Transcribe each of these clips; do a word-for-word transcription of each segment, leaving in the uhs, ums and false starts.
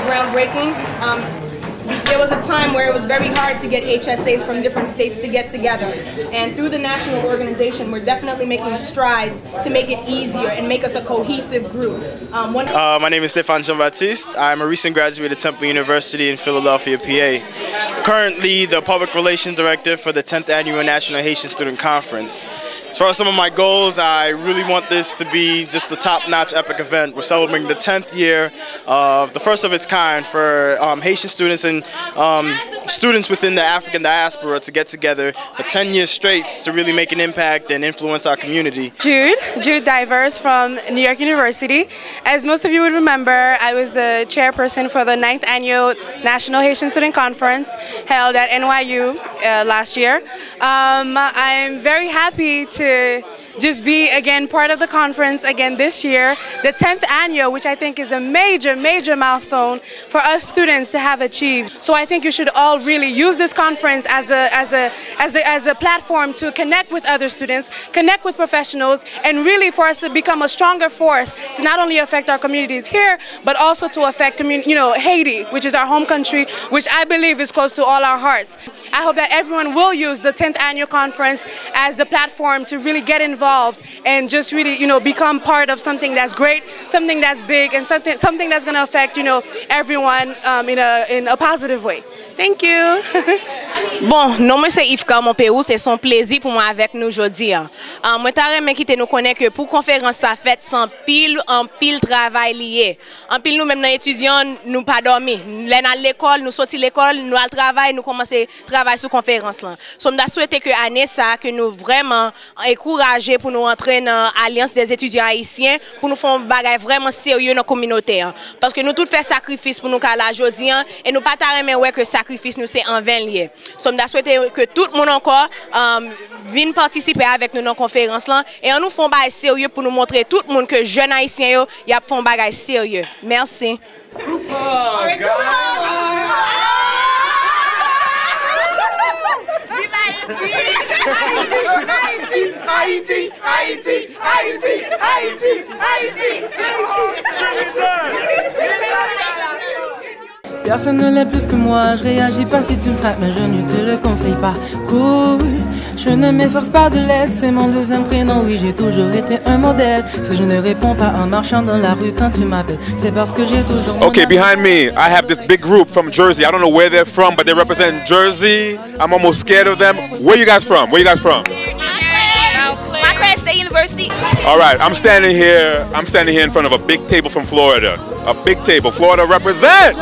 Groundbreaking. Um, there was a time where it was very hard to get H S As from different states to get together. And through the national organization, we're definitely making strides to make it easier and make us a cohesive group. Um, one Uh, my name is Stefan Jean-Baptiste. I'm a recent graduate of Temple University in Philadelphia, P A. Currently, the public relations director for the tenth Annual National Haitian Student Conference. As far as some of my goals, I really want this to be just a top-notch epic event. We're celebrating the tenth year of the first of its kind for, um, Haitian students and, um, students within the African diaspora to get together for ten years straight to really make an impact and influence our community. Jude, Jude Divers from New York University. As most of you would remember, I was the chairperson for the ninth Annual National Haitian Student Conference held at N Y U, uh, last year. Um, I'm very happy to just be again part of the conference again this year, the tenth annual, which I think is a major, major milestone for us students to have achieved. So I think you should all really use this conference as a, as a, as the, as a platform to connect with other students, connect with professionals, and really for us to become a stronger force to not only affect our communities here, but also to affect commun-, you know, Haiti, which is our home country, which I believe is close to all our hearts. I hope that everyone will use the tenth annual conference as the platform to really get involved and just really, you know, become part of something that's great, something that's big, and something, something that's gonna affect, you know, everyone, um, in a, in a positive way. Thank you. Bon, non mwen se Yves Carmon Perou, se yon plezi pou mwen avèk nou jodi a. Ah, mwen ta renmen kite nou konnen ke pou konferans sa fèt, se anpil, anpil travay li ye. Anpil nou menm nan etidyan, nou pa dòmi. Lè n al lekòl, nou soti lekòl, nou al travay, nou kòmanse travay sou konferans lan. So, m ta swete ke ane sa, ke nou vrèman ankouraje pou nou antre nan Alliance des Étudiants Haïtiens, pou nou fè yon bagay vrèman serye nan kominote an. Paske nou tout fè sakrifis pou nou ka la jodi an, e nou pa ta renmen wè ke sakrifis nou se anven l ye. So, m ta swete ke tout moun ankò, um, vin patisipe avèk nou nan konferans lan, e ann nou fè yon bagay serye pou nou montre tout moun ke jèn ayisyen yo, y ap fè yon bagay serye. Mèsi. Ayiti, Ayiti, Ayiti, Ayiti, Ayiti, Ayiti. Personne ne l'est plus que moi, je réagis pas si tu me frappes, mais je ne te le conseille pas. Cool, je ne m'efforce pas de l'être, c'est mon deuxième prénom, oui, j'ai toujours été un modèle. Si je ne réponds pas en marchant dans la rue quand tu m'appelles, c'est parce que j'ai toujours mon Okay, behind me, I have this big group from Jersey. I don't know where they're from, but they represent Jersey. I'm almost scared of them. Where you guys from? Where you guys from? Montclair State University. All right, I'm standing here. I'm standing here in front of a big table from Florida. A big table. Florida represent.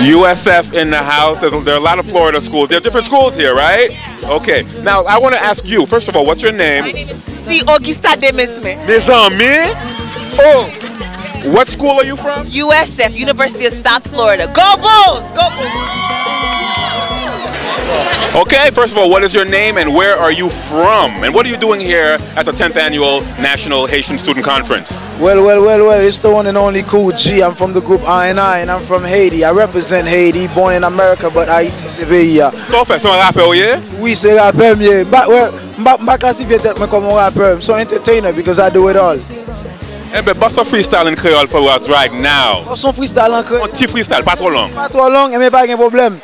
U S F in the house. There's, there are a lot of Florida schools. There are different schools here, right? Okay. Now, I want to ask you, first of all, what's your name? My name is Augusta Demesmin. Mezanmi! Oh! What school are you from? U S F, University of South Florida. Go Bulls! Go Bulls! Okay, first of all, what is your name and where are you from? And what are you doing here at the tenth Annual National Haitian Student Conference? Well, well, well, well, it's the one and only Cool G. I'm from the group I and I, and I'm from Haiti. I represent Haiti, born in America, but Haiti se peyi a. Sa w fè, se yon rapè w ye? Wi, se rapè m ye. M pa, well, m pa, m pa klasifye tèt mwen kòm yon rapè. M se yon entertainer because I do it all. Enben, bust a freestyle in Creole for us right now. Bust yon freestyle an kreyòl. Yon ti freestyle, pa twò long. Pa twò long, enben pa gen pwoblèm.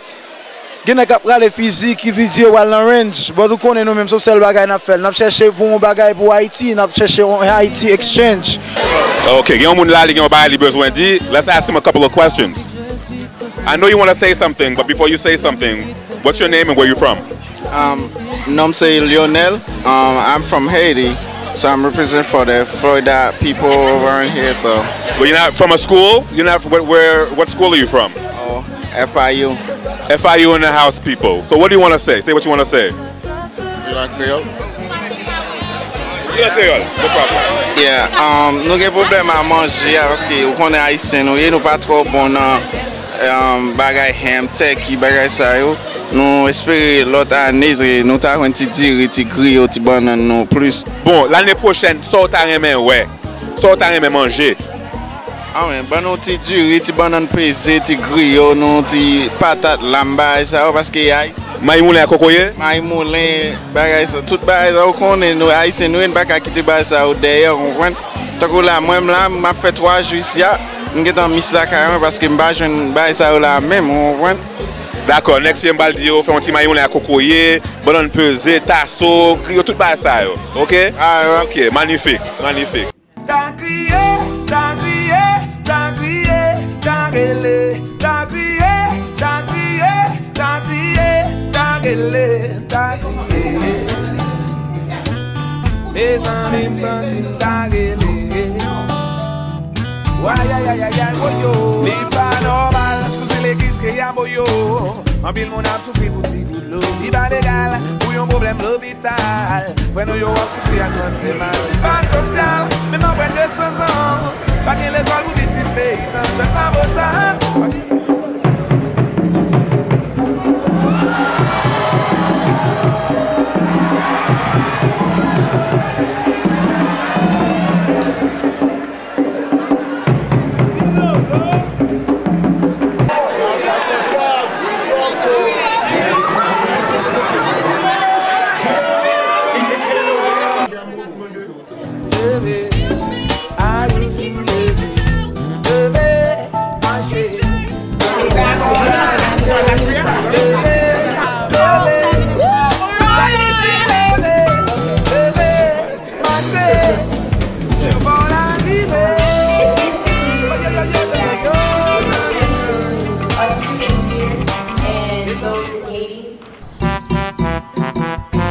Gen nèg k ap rale fizi, ki fizi yo pral nan range. But ou konnen nou menm, se yon sèl bagay n ap fè. N ap chèche pou yon bagay pou Ayiti, n ap chèche yon Haiti exchange. Ok, gen yon moun la, li gen yon bagay li bezwen di. Let's ask him a couple of questions. I know you want to say something, but before you say something, what's your name and where you from? Um, nom se Lionel. Um, I'm from Haiti, so I'm representing for the Florida people over in here. So. But you're not from a school? You're not, where, where, what school are you from? Oh, F I U. F I U in the house, people. So what do you want to say? Say what you want to say. Di an kreyòl. Di an kreyòl, no problem. Yeah, um, nou gen pwoblèm a manje a, paske ou konnen ayisyen nou ye, nou pa twò bon nan, um, bagay ham, turkey, bagay sa yo. Nou espere lòt ane, se, nou ta jwenn ti diri, ti griyo, ti bannann nou plis. Bon, lane pwochèn, sa w ta renmen wè? Sa w ta renmen manje? Ah, men, ban nou ti diri, ti bannann peze, ti griyo nou, ti patat lam, bagay sa yo, paske ayisyen. Mayi moulen ak kokoye? Mayi moulen, bagay sa, tout bagay sa, ou konnen, nou Ayisyen, nou, n pa ka kite bagay sa yo dèyè, ou konprann? Tankou la, mwen, m la, m ap fè twa jou isi a, m gentan miss lakay mwen, paske m pa jwenn bagay sa yo la menm, ou konprann? Dakò, next year, m pral di yo, fè yon ti mayi moulen ak kokoye, bannann peze, taso, griyo, tout bagay sa yo, oke? Alright. Oke, manifik, manifik. Ta kriye, ta kriye, ta kriye, ta rele, ta kriye, ta kriye, ta kriye, ta rele, ta kriye. Mezanmi, m santi m ta rele. Wayayayayay, woyo. Li pa nòmal, sou se legliz ke y a boyo. Anpil moun ap soufri pou ti gout dlo. Li pa legal pou yon pwoblèm lopital. Frè nou yo ap soufri ak kòd fè mal. Li pa sosyal, menm anprent de sans non. Pa gen lekòl pou pitit peyizan. Pèp la vo sa. Leve, Ayiti, leve, leve, mache. Leve, leve, Ayiti, leve, leve, mache. Jou pa w la rive.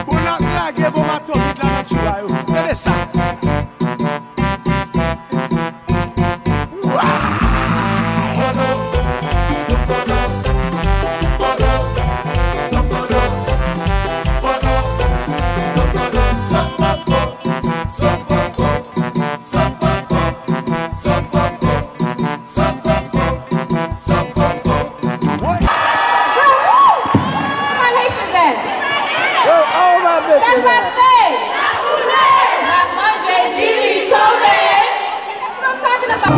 Bon, n ap lage bon mato vit la nan tchou a yo. Tande sa. Where my Haitians at? Where all my bitches at? That's what I say. N ap manje diri tonbe. That's what I'm talking about.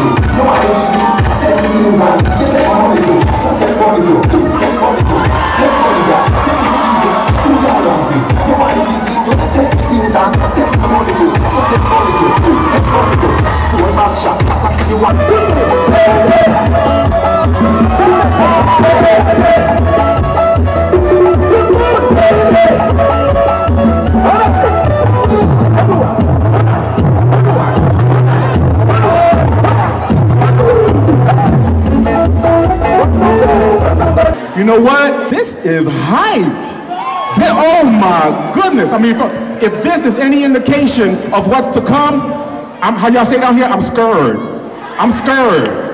You know what? This is hype. Thi- oh my goodness. I mean, if, if this is any indication of what's to come, I'm, how y'all say down here, I'm scared. I'm scared.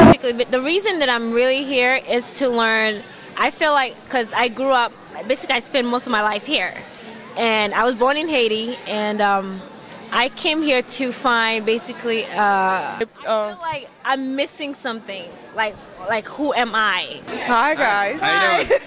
Basically, but the reason that I'm really here is to learn. I feel like, because I grew up, basically, I spent most of my life here. And I was born in Haiti, and um, I came here to find basically, uh, I feel like I'm missing something. Like, like, who am I? Hi, guys. How you doing?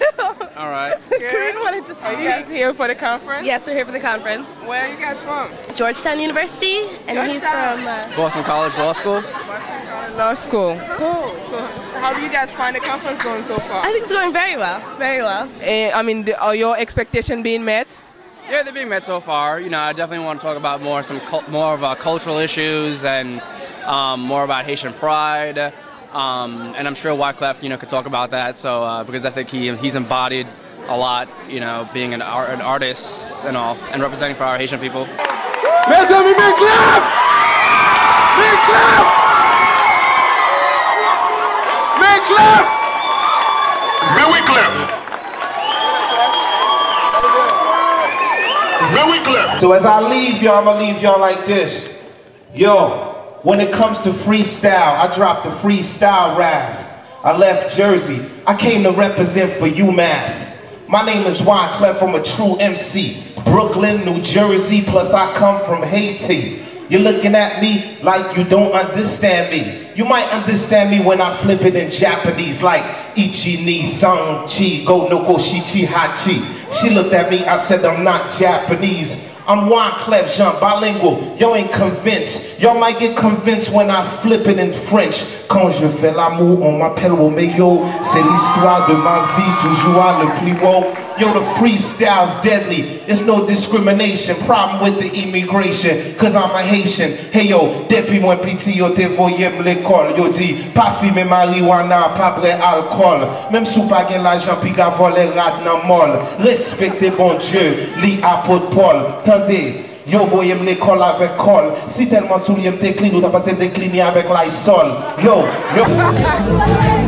All right. Good. Corinne wanted to speak. Are you guys here for the conference? Yes, we're here for the conference. Where are you guys from? Georgetown University, and he's from, uh, Boston College Law School. Boston College Law School. Cool. So, how do you guys find the conference going so far? I think it's going very well. Very well. Eh, I mean, the- are your expectation being met? Yeah, they're being met so far. You know, I definitely want to talk about more some cul- more of uh, cultural issues and um, more about Haitian pride. Um, and I'm sure Wyclef, you know, could talk about that. So uh, because I think he he's embodied a lot, you know, being an art, an artist and all, and representing for our Haitian people. Mezanmi, men Clef! Men Clef! Men Clef! Men Wyclef! Men Wyclef! So as I leave y'all, I'ma leave y'all like this. Yo, when it comes to freestyle, I dropped the freestyle rap. I left Jersey. I came to represent for UMass. My name is Wyclef, I'm a true M C. Brooklyn, New Jersey, plus I come from Haiti. You're looking at me like you don't understand me. You might understand me when I flip it in Japanese, like Ichi, ni, san, chi, go, no, go, shi, chi, ha, chi. She looked at me, I said, I'm not Japanese. I'm Wyclef Jean, bilingual. Y'all ain't convinced. Y'all might get convinced when I flip it in French. Quand je fais l'amour, on m'appelle Romeo. C'est l'histoire de ma vie, toujours à le plus haut. Yo, the freestyle's deadly. It's no discrimination. Problem with the immigration, cause I'm a Haitian. Hey yo, depi mwen piti yo te voye m lekòl. Yo di, pa fimen marijuana, pa bwè alkòl. Menm si w pa gen lajan, piga vòlè rad nan mall. Respekte Bondye, li apot Pòl. Tande, yo voye m lekòl avèk kòl. Si tèlman soulye m te klin, ou ta panse m te klini avèk Lysol. Yo, yo.